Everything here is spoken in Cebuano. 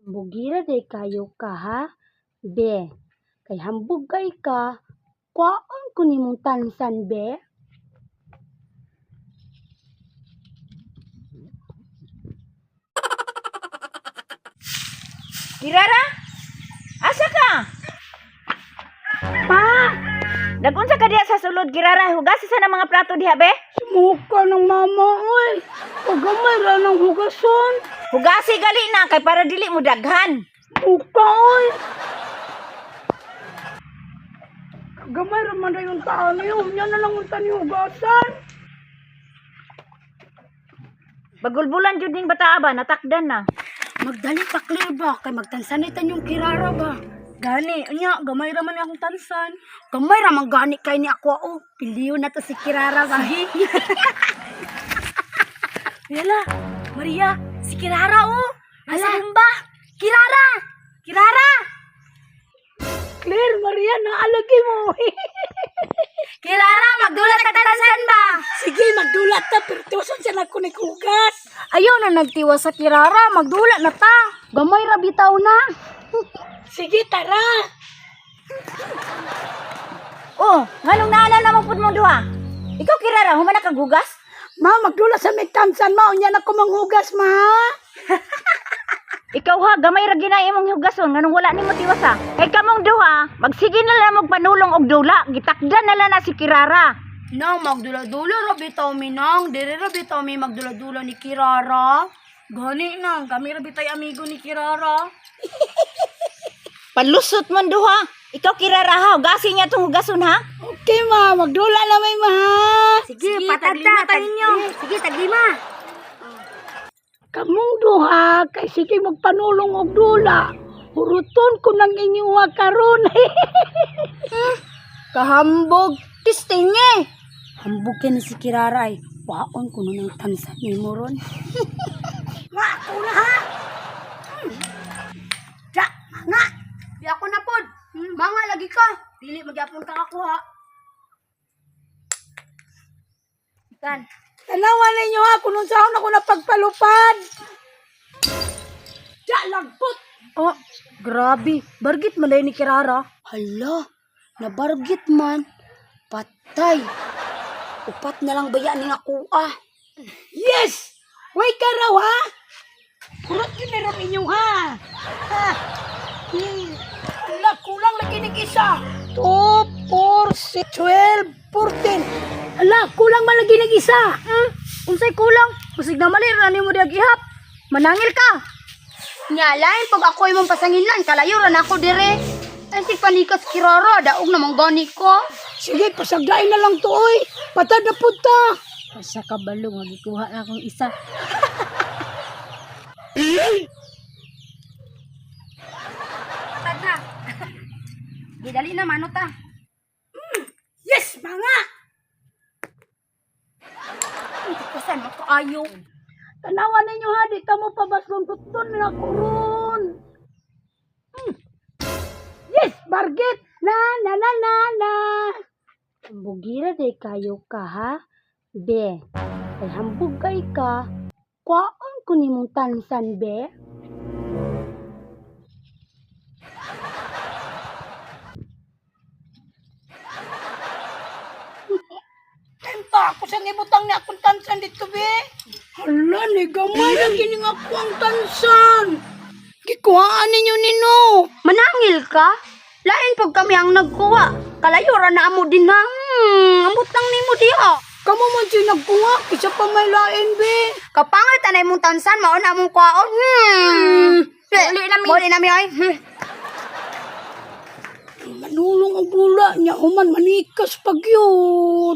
Bugira day kayo ka ha, be. Kay hambog kay ka, kuwaon ko nimong tansan, be. Kirara? Asa ka? Pa! Nagunsa ka diha sa sulod, Kirara? Hugasi sa na mga plato diha, be? Sumuka ng mama, oy. Pagamay ra ng hugason. Hugasi gali na kay para dili mo daghan. Muka, oy. Gamay ra man yung tao niyo. Unya na lang unta ni hugasan. Bagulbulan jud ning bata ba, natakdan na. Magdali pa, Claire ba? Kay magtansanay yung kirara ba? Gani, unya, gamay ra man akong tansan. Gamay ra man gani kay ni ako, oh. Piliyon na to si Kirara ba? Yala, Maria, si Kirara, oh. Nasa ba? Kirara! Kirara! Claire, Maria, naalagi mo. Kirara, magdulat ka tansan ba? Sige, magdulat ta, pero tuson siya na ko ni kugas. Ayaw na nagtiwa sa Kirara, magdulat na ta. Gamay ra bitaw na. Sige, tara. Oh, nganong naana na mo pud mong duha? Ikaw, Kirara, human na kag hugas? Ma, magdulat sa may tansan, ma. Unya na ko manghugas, ma. Ikaw ha, gamay ra gina imong hugason nganong wala nimo tiwasa. Kay kamong duha, magsige na lang og panulong og dula, gitakdan na lang na si Kirara. Nang, magdula-dula ra bitaw mi, nang. Dire ra bitaw mi magdula-dula ni Kirara. Gani, nang. Kami ra bitay amigo ni Kirara. Palusot man duha. Ikaw, Kirara ha, hugasi niya tong hugason ha. Okay, ma. Magdula na may, ma. Sige, patagta ta ninyo. Sige, taglima. Kamong duha, kay sige magpanulong og dula. Huruton ko nang inyuha karon. Kahambog, tistinge. Hambog kay ni si Kirara ay. Waon ko na ng tansan ni mo ron. Nga, ako na ha. Ja, nga. Di ako na pod. Mga lagi ka. Dili magyapon ka kakuha. Kan. Tanawa ninyo ha, kung unsa ako napagpalupad. Ja, lagpot. Oh, grabe. Bargit man ni Kirara. Hala, nabargit man. Patay. Upat na lang baya ni ako ah. Yes! Way ka raw ha? Kurot yun meron inyo ha. Ha? Hala, kulang lagi ng isa. 2, 4, 6, 12, 14. Hala, kulang man lagi ng isa. Unsay kulang? Kusig na mali ra nimo diag ihap. Manangil ka. Nya lain pag ako imong pasangilan, kalayo ra na ako dire. Ay si panikas Kirara, daog namang gani ko. Sige, pasaglain na lang to oy. Patad na punta. Sa kabalo nga gikuha na akong isa. Patad na. Gidali na mano ta. Yes, mga! Kusan makaayo. Tanawa ninyo ha, di ka mo pabaslon kuton na kuron. Yes, bargit! Na, na, na, na, na. Bugira day kayo ka ha, be. Kay hambog kay ka, kwaon ko nimong tansan, be. Tenta, ako sa ibutang ni akong tansan dito, be. Hala, ni gamay lang kini nga ako ang tansan. Gikuhaan ninyo nino. Manangil ka? Lain pag kami ang nagkuha. Kalayo ra na amo din ha. Ambot lang nimo diha. Kamo man siya nagkuha, kisa pa may lain, be. Kapangal tanay mong tansan, mao na among kuhaon. Muli na mi. Muli na mi ay. Manulong ang gula niya, human manikas pag yun.